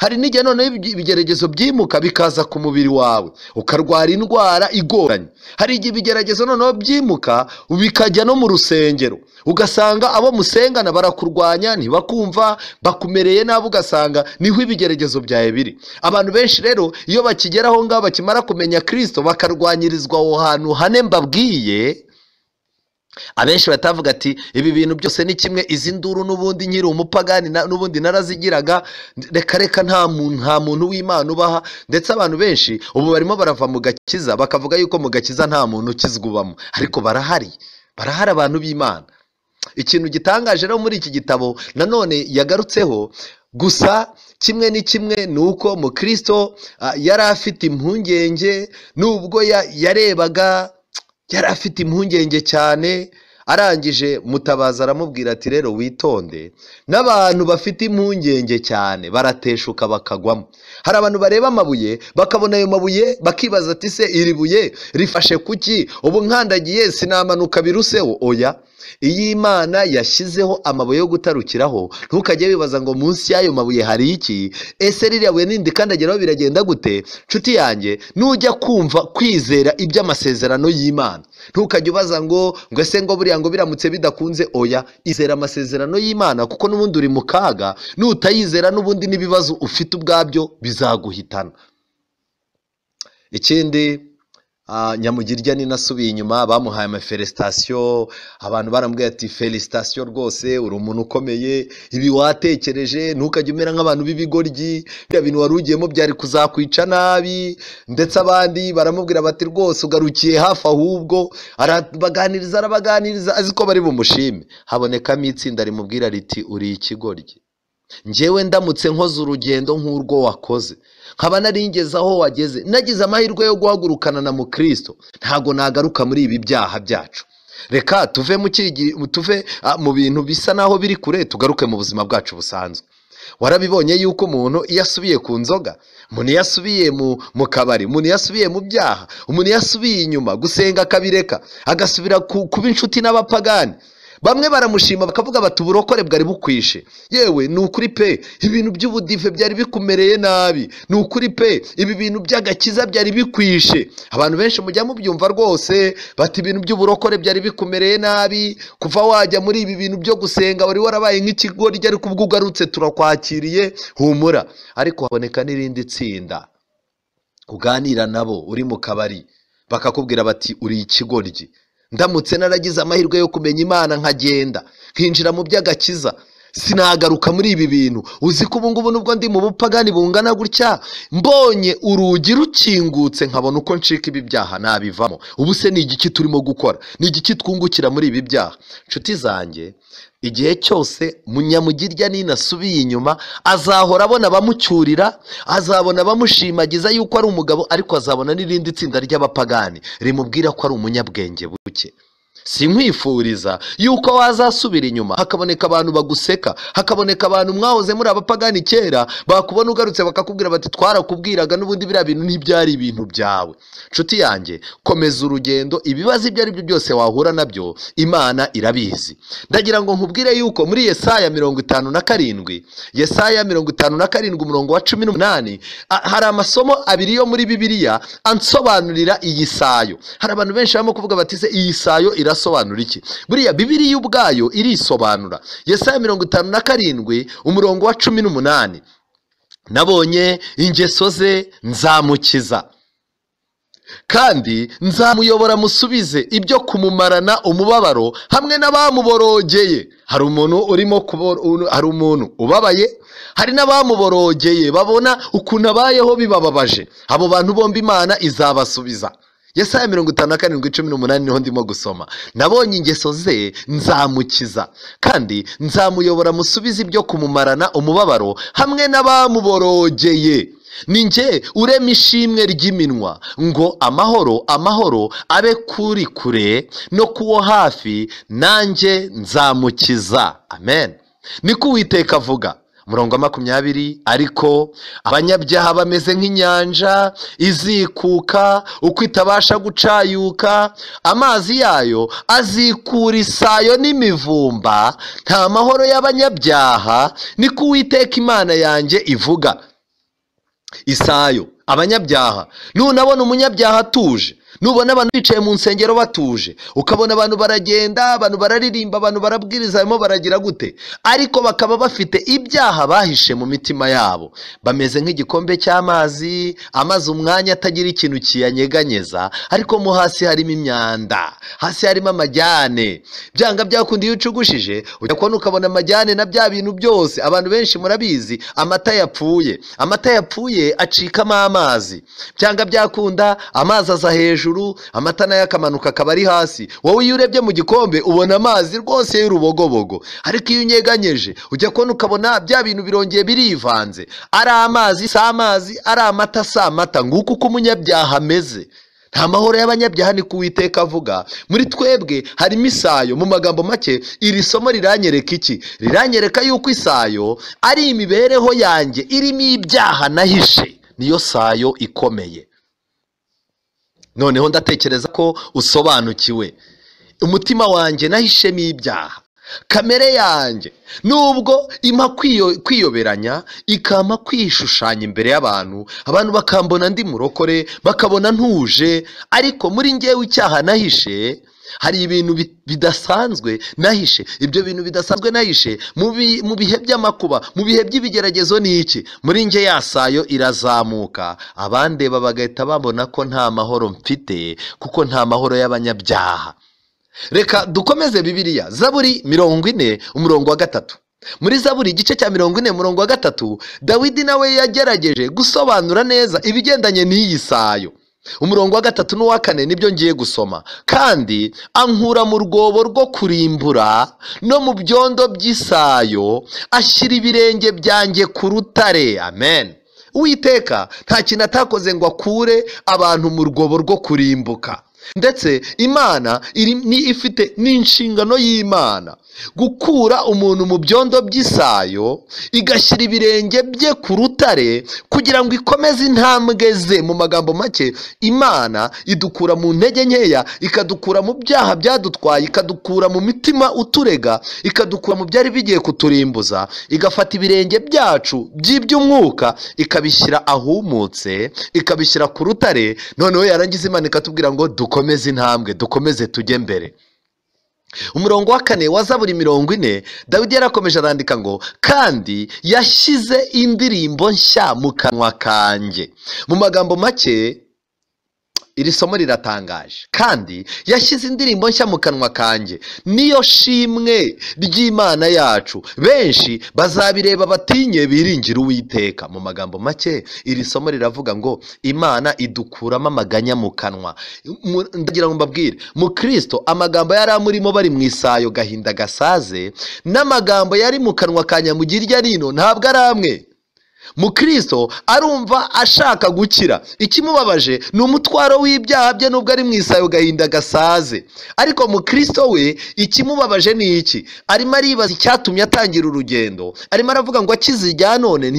Hari n'igihe noneho ibigeragezo byimuka bikaza ku mubiri wawe, ukarwara indwara igoranye. Hari igihe ibigeragezo noneho byimuka bikajya no mu rusengero, ugasanga abo musengana barakurwanya, ntibakumva, bakumereye nabi, ugasanga niho ibigeragezo byawe biri. Abantu benshi rero iyo bakigeraho ngaho bakimara kumenya Kristo bakarwanyirizwa aho hantu hane mbabwiye, abenshi batavuga ati ibi bintu byose ni kimwe, izi nduru n'ubundi nkiri umupagani n'ubundi narazigiraga, reka reka nta muntu w'Imana ubaha. Ndetse abantu benshi ubu barimo barava mu gakiza bakavuga yuko mu gakiza nta muntu ukizwa ubamo, ariko barahari abantu b'Imana. Ikintu gitangaje rero muri iki gitabo nanone yagarutseho gusa kimwe ni kimwe, ni uko Mukristo yari afite impungenge, nubwo yarebaga yari afite impungenge cyane. Arangije Mutabazi aramubwira ati rero witonde, n'abantu bafite impungenge cyane barateshuka bakagwamo. Hari abantu bareba amabuye bakabona ayo mabuye bakibaza ati se iri buye rifashe kuki? Ubu nkandagiye sinamanuka biruseho? Oya, iyi Imana yashyizeho amabuye yo gutarukiraho, ntukajye wibaza ngo munsi y'ayo mabuye hari iki, ese ririya buye nindi kandageraho biragenda gute? Nshuti yanjye, nujya kumva kwizera iby'amasezerano y'Imana, ntukajye ubaza ngo ese ngo buriya ngo biramutse bidakunze. Oya, izera amasezerano y'Imana kuko n'ubundi uri mu kaga, nutayizera n'ubundi n'ibibazo ufite ubwabyo bizaguhitana. Ikindi, Nyamugirya ninasubiye inyuma, bamuhaye amafelisitasiyo, abantu baramubwiye ati felisitasiyo rwose uri umuntu ukomeye, ibi watekereje, ntukajye umera nk'abantu b'ibigoryi, biriya bintu wari ugiyemo byari kuzakwica nabi. Ndetse abandi baramubwira bati rwose ugarukiye hafi, ahubwo arabaganiriza azi ko bari bumushime. Habonekamo itsinda rimubwira riti uri ikigoryi, njyewe ndamutse nkoze urugendo nk'urwo wakoze, nkaba naringeze aho wageze, nagize amahirwe yo guhagurukana na Mukristo, ntago nagaruka muri ibi byaha byacu. Reka tuve mu bintu bisa naho biri kure, tugaruke mu buzima bwacu busanzwe. Warabibonye yuko umuntu iyo asubiye ku nzoga, umuntu iyo asubiye mu kabari, umuntu iyo asubiye mu byaha, umuntu iyo asubiye inyuma gusenga akabireka, agasubira kuba inshuti n'abapagani, bamwe baramushima bakavuga bati uburokore bwari bukwishe, yewe ni ukuri pe, ibintu by'ubudive byari bikumereye nabi, ni ukuri pe, ibi bintu by'agakiza byari bikwishe. Abantu benshi mujya mubyumva rwose bati ibintu by'uburokore byari bikumereye nabi, kuva wajya muri ibi bintu byo gusenga wari warabaye nk'ikigoryi, ariko ubwo ugarutse turakwakiriye, humura. Ariko haboneka n'irindi tsinda uganira nabo uri mu kabari, bakakubwira bati uri ikigoryi, ndamutse naragize amahirwe yo kumenya Imana nkagenda nkinjira mu by'agakiza, sinagaruka muri ibi bintu. Uzi ko ubu ngubu nubwo ndi mu bupagani bungana gutya, mbonye urugi rukingutse nkabona uko ncika ibi byaha nabivamo. Ubu se ni igiki turimo gukora? Ni igiki twungukira muri ibi byaha? Nshuti zanjye, igihe cyose Munyamugirya ninasubiye inyuma, azahora abona abamucyurira, azabona abamushimagiza yuko ari umugabo, ariko azabona n'irindi tsinda ry'abapagani rimubwira ko ari umunyabwenge buke. Sinkwifuriza yuko wazasubira inyuma hakaboneka abantu baguseka, hakaboneka abantu mwahoze muri abapagani kera, bakubona ugarutse bakakubwira bati twarakubwiraga n'ubundi biriya bintu ntibyari ibintu byawe. Nshuti yanjye, komeza urugendo, ibibazo ibyo ari byo byose wahura nabyo Imana irabizi. Ndagira ngo nkubwire yuko muri Yesaya 57, Yesaya 57 umurongo wa 18, hari amasomo abiri yo muri Bibiliya ansobanurira iyi sayo. Hari abantu benshi barimo kuvuga bati se iyi sayo irasobanura iki? Buriya Bibiliya ubwayo irisobanura. Yesaya 57 umurongo wa 18, nabonye ingeso ze nzamukiza, kandi nzamuyobora musubize ibyo kumumarana umubabaro hamwe n'abamuborogeye. Hari umuntu urimo hari umuntu ubabaye, hari n'abamuborogeye babona ukuntu abayeho bibababaje. Abo bantu bombi Imana izabasubiza. Yesaya 57:18 niho ndimo gusoma. Nabonye ingeso ze nzamukiza, kandi nzamuyobora musubize ibyo kumumarana umubabaro hamwe n'abamuborogeye. Ni njye urema ishimwe ry'iminwa ngo amahoro amahoro abe kuri kure no kuwo hafi, nanjye nzamukiza. Amen. Niko Uwiteka avuga. Umurongo wa 20, ariko abanyabyaha bameze nk'inyanja izikuka, uko itabasha gucayuka, amazi yayo azikura isayo n'imivumba, nta mahoro y'abanyabyaha, niko Uwiteka Imana yanjye ivuga. Isayo, abanyabyaha. Nunabona umunyabyaha atuje, nubona abantu bicaye mu nsengero batuje, ukabona abantu baragenda, abantu bararirimba, abantu barabwiriza, barimo baragira gute, ariko bakaba bafite ibyaha bahishe mu mitima yabo, bameze nk'igikombe cy'amazi amaze umwanya atagira ikintu kiyanyeganyeza, ariko mo hasi harimo imyanda, hasi harimo amajyane. Byanga byakundi iyo ucugushije ujya kubona ukabona amajyane na bya bintu byose. Abantu benshi murabizi, amata yapfuye, amata yapfuye acikamo amazi. Byanga byakunda amazi aza hejuru, amata nayo akamanuka akaba ari hasi. Wowe iyo urebye mu gikombe ubona amazi rwose y'urubogobogo, ariko iyo unyeganyeje ujya kubona ukabona bya bintu birongeye birivanze, ari amazi si amazi, ari amata si amata. Nguko uko umunyabyaha ameze. Nta mahoro y'abanyabyaha, niko Uwiteka avuga. Muri twebwe harimo isayo. Mu magambo make, iri somo riranyereka iki? Riranyereka yuko isayo ari imibereho yanjye irimo ibyaha nahishe, niyo sayo ikomeye. Noneho ndatekereza ko usobanukiwe. Umutima wanjye nahishemo ibyaha, kamere yanjye nubwo impa kwiyoberanya, ikampa kwishushanya imbere y'abantu, abantu bakambona ndi murokore, bakabona ntuje, ariko muri njyewe icyaha nahishe, hari ibintu bidasanzwe nahishe. Ibyo bintu bidasanzwe nahishe mu bihe by'amakuba, mu bihe by'ibigeragezo ni iki? Muri njye ya sayo irazamuka, abandeba bagahita babona ko nta mahoro mfite, kuko nta mahoro y'abanyabyaha. Reka dukomeze Bibiliya. Zaburi 40 umurongo wa 3. Muri Zaburi igice cya 40 umurongo wa 3, Dawidi nawe yagerageje gusobanura neza ibigendanye n'iyi sayo. Umurongo wa 3 n'uwa 4 nibyo ngiye gusoma. Kandi ankura mu rwobo rwo kurimbura no mu byondo by'isayo, ashyira ibirenge byanjye ku rutare. Amen. Uwiteka nta kintu atakoze ngo akure abantu mu rwobo rwo kurimbuka. Ndetse Imana ni ifite n'inshingano y'Imana gukura umuntu mu byondo by'isayo, igashyira ibirenge bye ku rutare kugira ngo ikomeze intambwe ze. Mu magambo make, Imana idukura mu ntege nkeya, ikadukura mu byaha byadutwaye, ikadukura mu mitima uturega, ikadukura mu byari bigiye kuturimbuza, igafata ibirenge byacu by'iby'umwuka ikabishyira ahumutse, ikabishyira ku rutare. Noneho yarangiza Imana ikatubwira ngo dukomeze intambwe, dukomeze tujye mbere. Umurongo wa 4 wa Zaburi 40, Dawidi yarakomeje arandika ngo kandi yashyize indirimbo nshya mu kanwa kanjye. Mu magambo make, iri somo riratangaje. Kandi yashyize indirimbo nshya mu kanwa kanjye, niyo shimwe ry'Imana yacu, benshi bazabireba batinye biringira Uwiteka. Mu magambo make, iri somo riravuga ngo Imana idukuramo amaganya mu kanwa. Ndagira ngo mbabwire, mu Kristo amagambo yari amurimo bari mu isayo gahinda gasaze, n'amagambo yari mu kanwa ka nyamugirya nino ntabwo ari amwe. Mu Kristo arumva ashaka gukira, ikimubabaje ni umutwaro w'ibyaha bye nubwo ari mu isayo gahinda gasaze. Ariko mu Kristo we ikimubabaje ni iki? Arimo aribaza icyatumye atangira urugendo, arimo aravuga ngo akize ijya none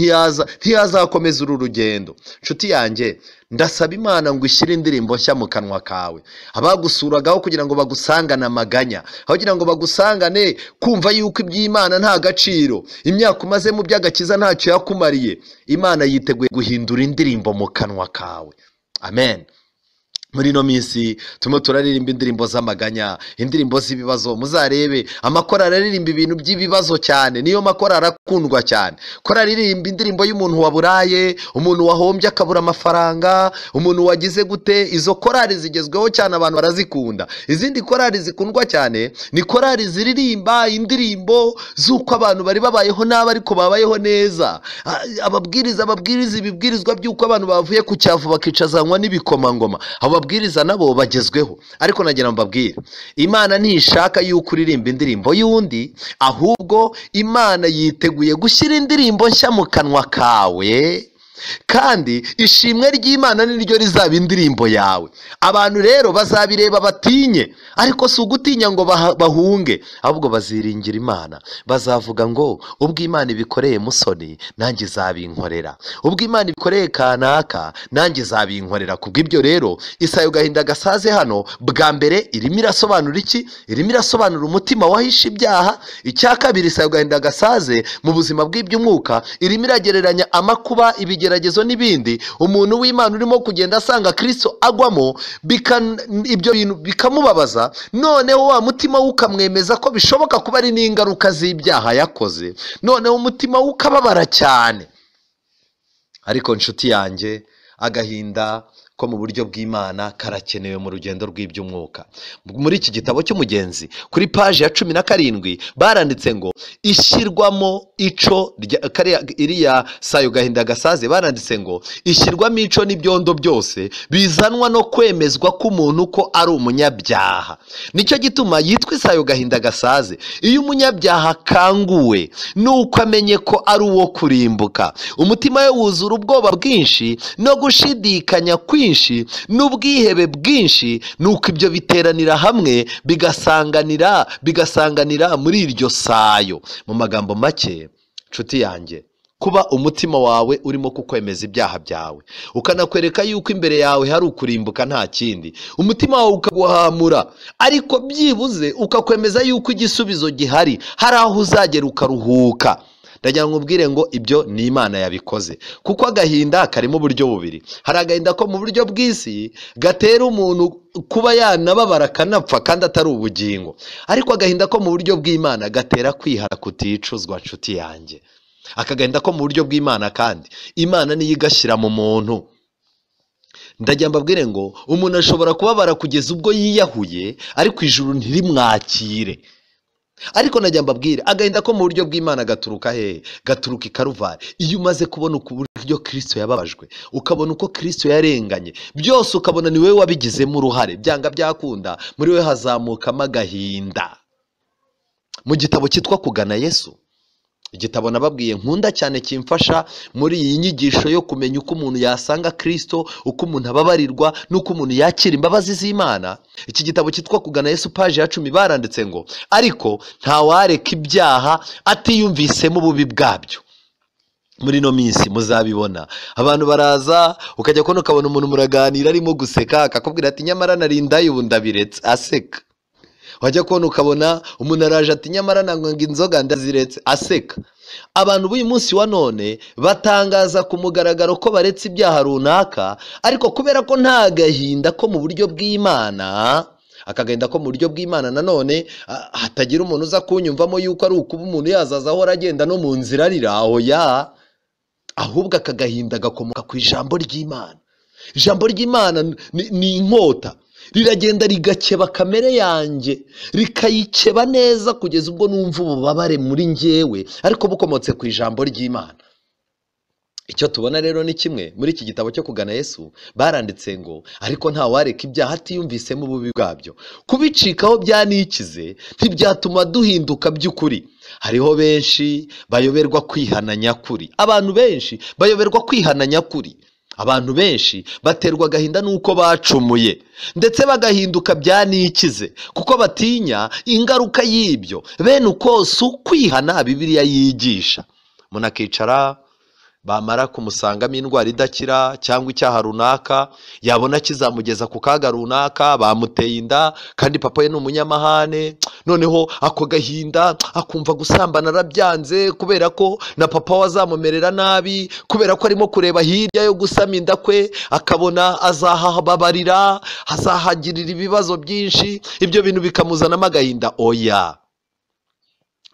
ntiyazakomeza uru rugendo. Nshuti yanjye, ndasaba Imana ngo ishyire indirimbo nshya mu kanwa kawe. Abagusuragaho kugira ngo bagusangane amaganya, aho kugira ngo bagusangane kumva yuko iby'Imana nta gaciro, imyaka umaze mu by'agakiza ntacyo yakumariye, Imana yiteguye guhindura indirimbo mu kanwa kawe. Amen. Muri ino minsi turimo turaririmba indirimbo z'amaganya, indirimbo z'ibibazo. Muzarebe amakorali aririmba ibintu by'ibibazo cyane, niyo makorali akundwa cyane. Korali aririmba indirimbo y'umuntu waburaye, umuntu wahombye akabura amafaranga, umuntu wagize gute. Izo korali zigezweho cyane, abantu barazikunda. Izindi korali zikundwa cyane ni korali ziririmba indirimbo z'uko abantu bari babayeho nabi ariko babayeho neza. Ababwiriza babwiriza ibibwirizwa by'uko abantu bavuye ku cyavu bakicazanywa n'ibikomangoma. Ababwiriza nabo bagezweho. Ariko nagira mbabwire, Imana ntishaka yuko uririmba indirimbo y'undi, ahubwo Imana yiteguye gushyira indirimbo nshya mu kanwa kawe. Kandi ishimwe ry'Imana ni ryo rizaba indirimbo yawe. Abantu rero bazabireba batinye, ariko si ugutinya ngo bahunge, ahubwo baziringira Imana. Bazavuga ngo ubwo Imana ibikoreye Musoni nanjye izabinkorera, ubwo Imana ibikoreye kanaka nanjye izabinkorera. Kubw'ibyo rero isayo gahinda gasaze hano bwa mbere irimo irasobanura iki? Irimo irasobanura umutima wahishe ibyaha. Icya kabiri, isayo gahinda gasaze mu buzima bw'iby'umwuka irimo iragereranya amakuba, ibigeragezo n'ibindi umuntu w'Imana urimo kugenda asanga Kristo agwamo, ibyo bintu bikamubabaza. Noneho wa mutima we ukamwemeza ko bishoboka kuba ari n'ingaruka z'ibyaha yakoze, noneho umutima we ukababara cyane. Ariko nshuti yanjye, agahinda ko mu buryo bw'Imana karakenewe mu rugendo rw'iby'umwuka. Muri iki gitabo cy'umugenzi kuri paji ya 17 baranditse ngo ishyirwamo ico iriya sayo gahinda gasaze, baranditse ngo ishyirwamo ico n'ibyondo byose bizanwa no kwemezwa k'umuntu ko ari umunyabyaha. Nicyo gituma yitwa isayo gahinda gasaze. Iyo umunyabyaha akanguwe nuko amenye ko ari uwo kurimbuka, umutima we wuzura ubwoba bwinshi no gushidikanya kwinshi n'ubwihebe bwinshi, nuko ibyo biteranira hamwe bigasanganira muri iryo sayo. Mu magambo make, nshuti yanjye, kuba umutima wawe urimo kukwemeza ibyaha byawe, ukanakwereka yuko imbere yawe hari ukurimbuka nta kindi, umutima wawe ukaguhamura, ariko byibuze ukakwemeza yuko igisubizo gihari, hari aho uzagera ukaruhuka. Ndagira ngo ubwire ngo ibyo ni Imana yabikoze. Kuko agahinda karimo uburyo bubiri. Hari agahinda ko mu buryo bw'isi gatera umuntu kuba yanababara akanapfa kandi atari ubugingo, ariko agahinda ko mu buryo bw'Imana gatera kwihara kuticuzwa. Nshuti yanjye, akagahinda ko mu buryo bw'Imana kandi Imana niyo igashyira mu muntu. Ndagira mbabwire ngo umuntu ashobora kubabara kugeza ubwo yiyahuye, ariko ijuru ntirimwakire. Ariko najya mbabwire, agahinda ko mu buryo bw'Imana gaturuka hehe? Gaturuka i Karuvari. Iyo umaze kubona uburyo Kristo yababajwe, ukabona uko Kristo yarenganye, byose ukabona ni wowe wabigizemo uruhare, byanga byakunda muri we hazamukamo agahinda. Mu gitabo cyitwa Kugana Yesu, igitabo nababwiye nkunda cyane kimfasha muri iyi nyigisho yo kumenya uko umuntu yasanga Kristo, uko umuntu ababarirwa n'uko umuntu yakira imbabazi z'Imana. Iki gitabo cyitwa Kugana Yesu, paji ya 10 baranditse ngo ariko ntawareka ibyaha atiyumvisemo ububi bwabyo. Muri no minsi muzabibona, abantu baraza ukajya kubona ukabona umuntu muraganira arimo guseka, akakubwira ati nyamara narindaye ubu ndabiretse, aseka. Wajya kubona ukabona umuntu araje ati nyamara nangwa inzoga ndaziretse, aseka. Abantu b'uyu munsi wa none batangaza ku mugaragaro ko baretse ibyaha runaka, ariko kubera ko nta gahinda ko mu buryo bw'Imana, akagahinda ko mu buryo bw'Imana nanone hatagira umuntu uza kunyumvamo yuko ari ukuba umuntu yazaza ahora agenda no mu nzira arira, oya, ahubwo akagahinda gakomoka ku ijambo ry'Imana. Ijambo ry'Imana ni inkota, riragenda rigakeba kamere yanjye, rikayikeba neza kugeza ubwo numva ububabare muri njyewe, ariko bukomotse ku ijambo ry'Imana. Icyo tubona rero ni kimwe muri iki gitabo cyo Kugana Yesu, baranditse ngo ariko nta wareka ibyaha atiyumvisemo ububi bwabyo. Kubicikaho byanikize ntibyatuma duhinduka by'ukuri. Hariho benshi bayoberwa kwihana nyakuri. Abantu benshi bayoberwa kwihana nyakuri. Abantu benshi baterwa agahinda nuko bacumuye, ndetse bagahinduka byanikize kuko batinya ingaruka y'ibyo. Bene uko si ukwihana Bibiliya yigisha. Umuntu akicara bamara kumusangamo indwara idakira cyangwa icyaha runaka, yabona kizamugeza ku kaga runaka, bamuteye inda kandi papa we ni umunyamahane, noneho ako gahinda akumva gusambana arabyanze kubera ko na papa we azamumerera nabi, kubera ko arimo kureba hirya yo gusama inda kwe akabona azahababarira, azahagirira ibibazo byinshi, ibyo bintu bikamuzanamo agahinda. Oya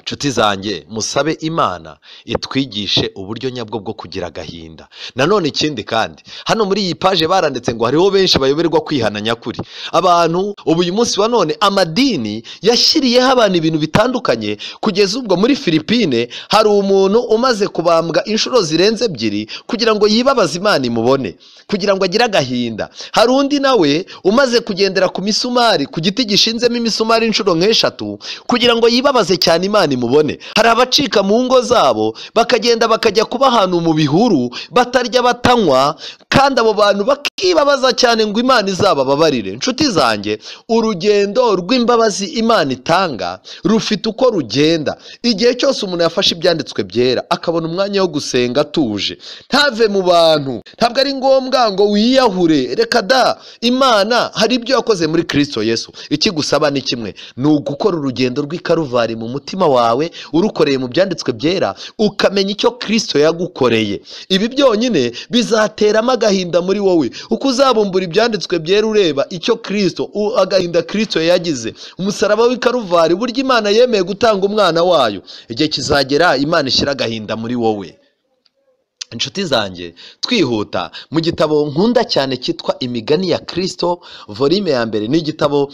nshuti zanjye, musabe Imana itwigishe uburyo nyabwo bwo kugira agahinda. Nanone ikindi kandi, hano muri iyi paje baranditse ngo hariho benshi bayoberwa kwihana nyakuri. Abantu ubu uyu munsi wa none amadini yashyiriyeho abantu ibintu bitandukanye, kugeza ubwo muri Filipine hari umuntu umaze kubambwa inshuro zirenze 2 kugira ngo yibabaze Imana imubone, kugira ngo agire agahinda. Hari undi nawe umaze kugendera ku misumari, ku giti gishinzemo imisumari inshuro 3 kugira ngo yibabaze cyane Imana Imana imubone. Hari abacika mu ngo zabo bakagenda bakajya kuba ahantu mu bihuru, batarya batanywa, kandi abo bantu bakibabaza cyane ngo Imana izabababarire. Inshuti zanjye, urugendo rw'imbabazi Imana itanga rufite uko rugenda. Igihe cyose umuntu yafashe ibyanditswe byera akabona umwanya wo gusenga atuje, ntave mu bantu, ntabwo ari ngombwa ngo wiyahure, reka da. Imana hari ibyo yakoze muri Kristo Yesu. Ikigusaba ni kimwe, ni ugukora urugendo rw'Ikaruvari mu mutima wawe, urukoreye mu byanditswe byera, ukamenya icyo Kristo yagukoreye. Ibi byonyine bizateramo agahinda muri wowe, uko uzabumbura ibyanditswe byera ureba icyo Kristo, agahinda Kristo yagize, umusaraba w'Ikaruvari, burya Imana yemeye gutanga umwana wayo. Igihe kizagera Imana ishyira agahinda muri wowe. Inshuti zanjye, twihuta mu gitabo nkunda cyane cyitwa Imigani ya Kristo, volume ya mbere. Ni igitabo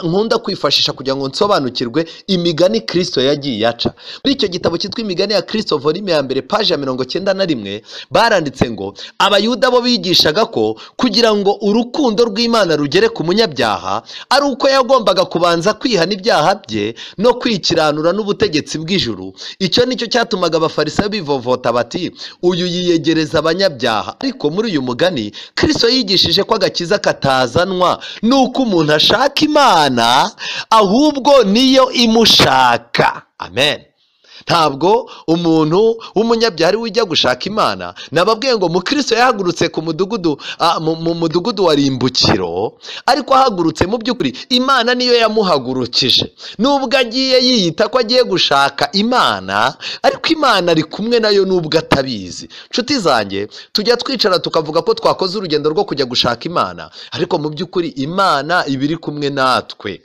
nkunda kwifashisha kugira ngo nsobanukirwe imigani Kristo yagiye aca. Muri icyo gitabo cyitwa Imigani ya Kristo, volume ya mbere, paji ya 91, baranditse ngo Abayuda bo bigishaga ko kugira ngo urukundo rw'Imana rugere ku munyabyaha ari uko yagombaga kubanza kwihana ibyaha bye no kwikiranura n'ubutegetsi bw'ijuru. Icyo nicyo cyatumaga Abafarisayo bivovota bati uyu yiyegereza abanyabyaha. Ariko muri uyu mugani Kristo yigishije ko agakiza katazanwa nuko umuntu ashaka Imana, ahubwo niyo imushaka. Amen. Ntabwo umuntu w'umunyabyaha ari we ujya gushaka Imana. Nababwiye ngo Mukristo yahagurutse ku mudugudu, mu mudugudu wa Rimbukiro, ariko ahagurutse mu by'ukuri Imana niyo yamuhagurukije. Nubwo agiye yiyita ko agiye gushaka Imana, ariko Imana ari kumwe nayo nubwo atabizi. Nshuti zanjye, tujya twicara tukavuga ko twakoze urugendo rwo kujya gushaka Imana, ariko mu by'ukuri Imana iba iri kumwe natwe.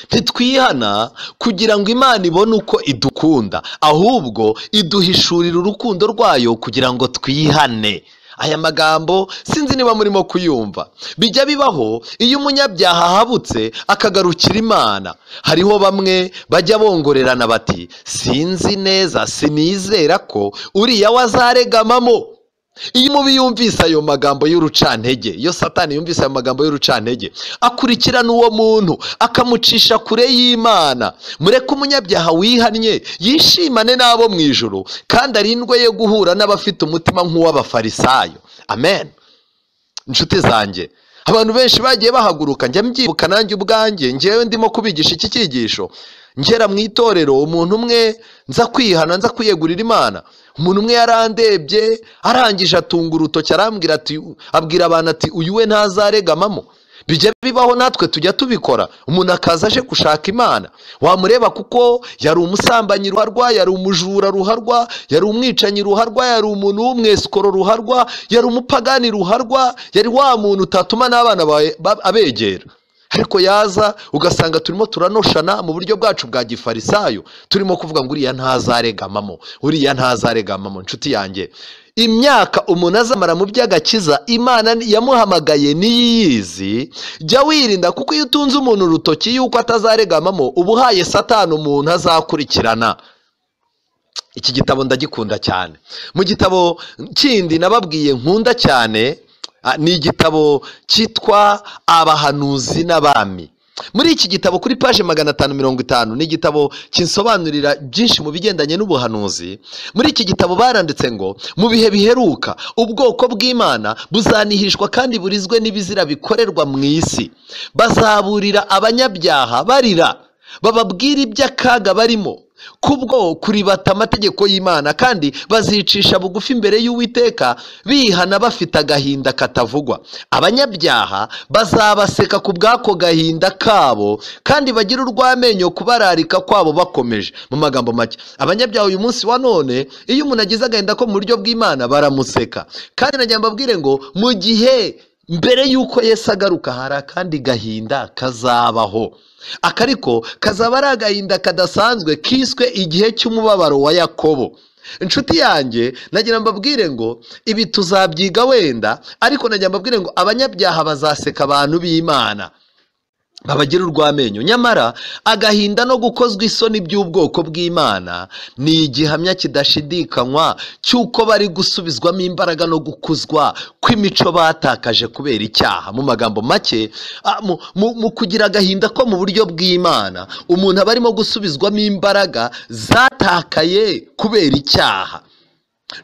Ntitwihana kugira ngo Imana ibone uko idukunda, ahubwo iduhishurira urukundo rwayo kugira ngo twihane. Aya magambo sinzi niba murimo kuyumva. Bijya bibaho iyo umunyabyaha ahabutse akagarukira Imana. Hariho bamwe bajya bongorerana bati sinzi neza, sinizera ko uriya wazaregamamo. Iyo umubi yumvise ayo magambo y'urucantege, iyo Satani yumvise ayo magambo y'urucantege, akurikirana uwo muntu akamucisha kure y'Imana. Mureke umunyabyaha wihannye yishimane n'abo mu ijuru, kandi arindwe ye guhura n'abafite umutima nk'uw'Abafarisayo. Amen. Inshuti zanjye, abantu benshi bagiye bahaguruka, njya mbyibuka nanjye ubwanjye, njyewe ndimo kubigisha iki cyigisho, ngera mu itorero umuntu umwe nza kwihana, nza kwiyegurira Imana, umuntu umwe yarandebye arangije atunga urutoki arambwira ati, abwira abantu ati uyu we ntazaregamamo. Bijya bibaho natwe tujya tubikora, umuntu akaza aje gushaka Imana, wamureba kuko yari umusambanyi ruharwa, yari umujura ruharwa, yari umwicanyi ruharwa, yari umuntu w'umwesikoro ruharwa, yari umupagani ruharwa, yari wa muntu utatuma n'abana abegera. Ariko yaza ugasanga turimo turanoshana mu buryo bwacu bwa gifarisayo, turimo kuvuga ngo uriya ntazaregamamo, uriya ntazaregamamo. Nshuti yanjye, imyaka umuntu azamara mu by'agakiza Imana yamuhamagaye niyizi. Jya wirinda, kuko iyo utunze umuntu urutoki yuko atazaregamamo, uba uhaye Satani umuntu azakurikirana. Iki gitabo ndagikunda cyane. Mu gitabo kindi nababwiye nkunda cyane ni igitabo cyitwa Abahanuzi n'Abami. Muri iki gitabo kuri paje 550, ni igitabo kinsobanurira byinshi mu bigendanye n'ubuhanuzi. Muri iki gitabo baranditse ngo mu bihe biheruka ubwoko bw'Imana buzanihishwa kandi burizwe n'ibizira bikorerwa mu isi. Bazaburira abanyabyaha barira, bababwira iby'akaga barimo kubwo kuribata amategeko y'Imana, kandi bazicisha bugufi imbere y'Uwiteka bihana bafite agahinda katavugwa. Abanyabyaha bazabaseka ku bw'ako gahinda kabo, kandi bagira urw'amenyo kubararika kwabo bakomeje. Mu magambo make, abanyabyaha uyu munsi wa none iyo umuntu agize agahinda ko mu buryo bw'Imana baramuseka. Kandi nagira mbabwire ngo mu gihe mbere y'uko Yesu agaruka hari akandi gahinda kazabaho. Akariko kazaba ari agahinda kadasanzwe kiswe igihe cy'umubabaro wa Yakobo. Inshuti yanjye, nagira mbabwire ngo ibi tuzabyiga wenda, ariko nagira mbabwire ngo abanyabyaha bazaseka abantu b'Imana. Babagira urw'amenyo. Nyamara agahinda no gukozwa isoni by'ubwoko bw'Imana ni igihamya kidashidikanywa cy'uko bari gusubizwamo imbaraga no gukuzwa kw'imico batakaje kubera icyaha. Mu magambo make, mu kugira agahinda ko mu buryo bw'Imana, umuntu aba arimo gusubizwamo imbaraga zatakaye kubera icyaha.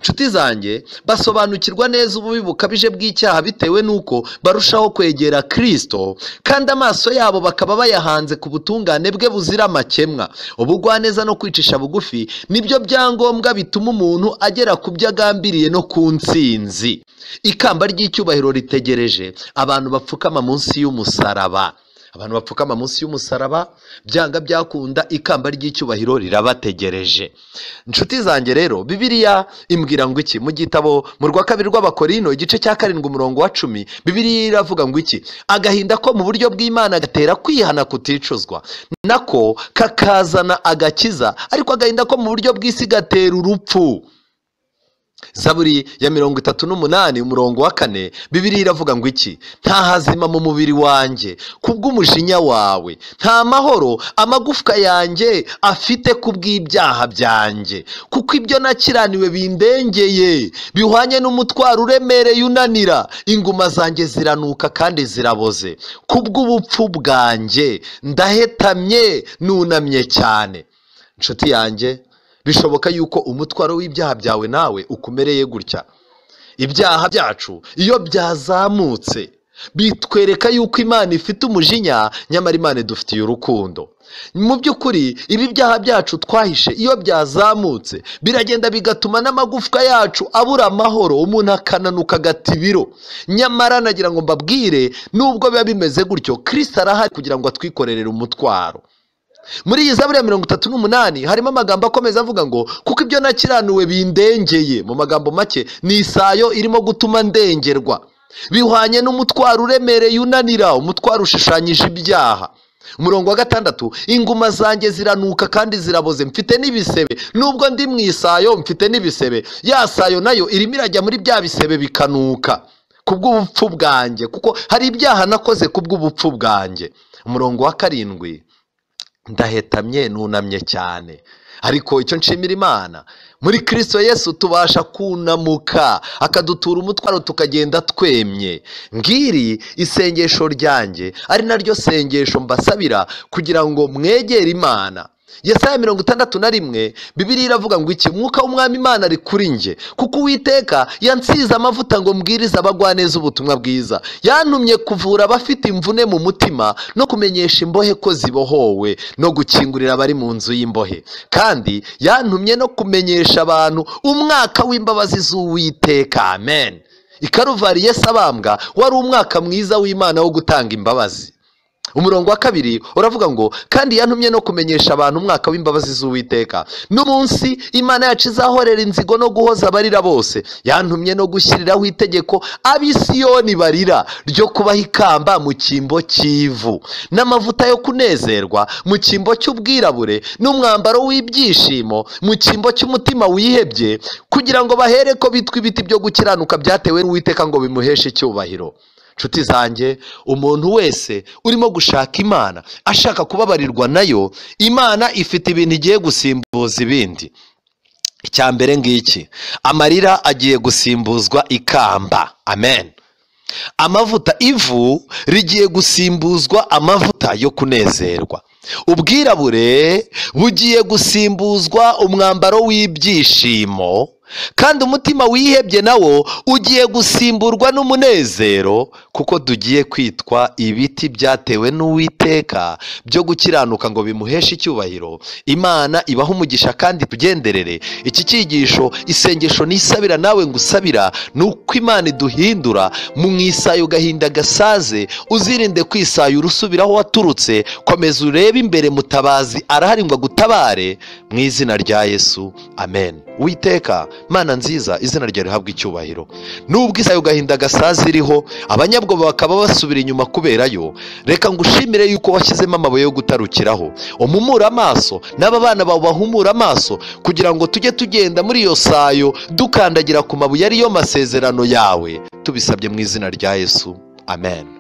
Nshuti zanjye, basobanukirwa neza ububi bukabije bw'icyaha bitewe n'uko barushaho kwegera Kristo, kandi amaso yabo bakaba bayahanze ku butungane bwe buzira amakemwa. Ubugwaneza no kwicisha bugufi nibyo byangombwa bituma umuntu agera ku byo agambiriye no ku ntsinzi. Ikamba ry'icyubahiro ritegereje abantu bapfukama munsi y'umusaraba. Abantu bapfukama munsi y'umusaraba, byanga byakunda ikamba ry'icyubahiro rirabategereje. Nshuti zanjye rero, Bibiliya imbwira ngo iki? Mu gitabo mu rwa kabiri rw'Abakorino igice cya 7 umurongo wa 10, Bibiliya iravuga ngo iki? Agahinda ko mu buryo bw'Imana gatera kwihana kuticuzwa, nako kakazana agakiza, ariko agahinda ko mu buryo bw'isi gatera urupfu. Zaburi ya 38 umurongo wa 4, Bibiliya iravuga ngo iki? Nta hazima mu mubiri wanjye kubw'umujinya wawe, nta mahoro amagufwa yanjye afite kubw'ibyaha byanjye, kuko ibyo nakiraniwe bindengeye, bihwanye n'umutwaro uremereye unanira, inguma zanjye ziranuka kandi ziraboze, kubw'ubupfu bwanjye ndahetamye nunamye cyane. Nshuti yanjye, bishoboka yuko umutwaro w'ibyaha byawe nawe ukumereye gutya. Ibyaha byacu iyo byazamutse bitwereka yuko Imana ifite umujinya, nyamara Imana idufitiye urukundo. Mu by'ukuri ibi byaha byacu twahishe iyo byazamutse biragenda bigatuma n'amagufwa yacu abura amahoro, umuntu akananuka agata ibiro. Nyamara nagira ngo mbabwire, nubwo biba bimeze gutyo, Kristo arahari kugira ngo atwikorerere umutwaro. Muri iyi Zaburi ya 38 harimo amagambo akomeza avuga ngo kuko ibyo nakiranuwe bindengeye. Mu magambo make, ni isayo irimo gutuma ndengerwa, bihwanye n'umutwaro uremereye unanira, umutwaro ushushanyije ibyaha. Umurongo wa 6, inguma zanjye ziranuka kandi ziraboze, mfite n'ibisebe. Nubwo ndi mu isayo mfite n'ibisebe, ya sayo nayo irimo irajya muri bya bisebe bikanuka kubw'ubupfu bwanjye, kuko hari ibyaha nakoze kubw'ubupfu bwanjye. Umurongo wa 7, ndahetamye nunamye cyane. Ariko icyo nshimira Imana, muri Kristo Yesu tubasha kunamuka akadutura umutwaro tukagenda twemye. Ngiri isengesho ryanjye, ari naryo sengesho mbasabira kugira ngo mwegere Imana. Yesaya 61, Bibiliya iravuga ngo iki? Umwuka w'Umwami Imana ari kuri njye, kuko Uwiteka yansize amavuta ngo mbwirize abagwaneza ubutumwa bwiza, yantumye kuvura abafite imvune mu mutima, no kumenyesha imbohe ko zibohowe, no gukingurira abari mu nzu y'imbohe, kandi yantumye no kumenyesha abantu umwaka w'imbabazi z'Uwiteka. Amen. I Karuvari Yesu abambwa wari umwaka mwiza w'Imana wo gutanga imbabazi. Umurongo wa 2 uravuga ngo kandi yantumye no kumenyesha abantu umwaka w'imbabazi z'Uwiteka, n'umunsi Imana yacu izahorera inzigo no guhoza abarira bose, yantumye no gushyiriraho itegeko ab'Isiyoni barira ryo kubaha ikamba mu cyimbo cy'ivu, n'amavuta yo kunezerwa mu cyimbo cy'ubwirabure, n'umwambaro w'ibyishimo mu cyimbo cy'umutima wihebye, kugira ngo bahere ko bitwa ibiti byo gukiranuka byatewe n'Uwiteka ngo bimuheshe icyubahiro. Nshuti zanjye, umuntu wese urimo gushaka Imana ashaka kubabarirwa nayo, Imana ifite ibintu igiye gusimbuza ibindi. Icya mbere ngiki, amarira agiye gusimbuzwa ikamba. Amen. Amavuta, ivu rigiye gusimbuzwa amavuta yo kunezerwa. Ubwirabure bugiye gusimbuzwa umwambaro w'ibyishimo, kandi umutima wihebye nawo ugiye gusimburwa n'umunezero, kuko tugiye kwitwa ibiti byatewe n'Uwiteka byo gukiranuka ngo bimuheshe icyubahiro. Imana ibaha umugisha kandi tugenderere. Iki cyigisho, isengesho nisabira nawe ngusabira, ni uko Imana iduhindura mu isayo gahinda gasaze. Uzirinde kwisayura usubiraho waturutse, komeza urebe imbere, mutabazi arahari ngo agutabare, mu izina rya Yesu. Amen. Uwiteka Mana nziza, izina ryawe rihabwe icyubahiro. Nubwo isayo gahinda gasaze iriho, abanyabwoba bakaba basubira inyuma kuberayo, reka ngushimire yuko washyizemo amabuye yo gutarukiraho. Umumura amaso n'aba bana bawe bahumura amaso, kugira ngo tujye tugenda muri iyo sayo dukandagira ku mabuye ariyo masezerano yawe. Tubisabye mu izina rya Yesu. Amen.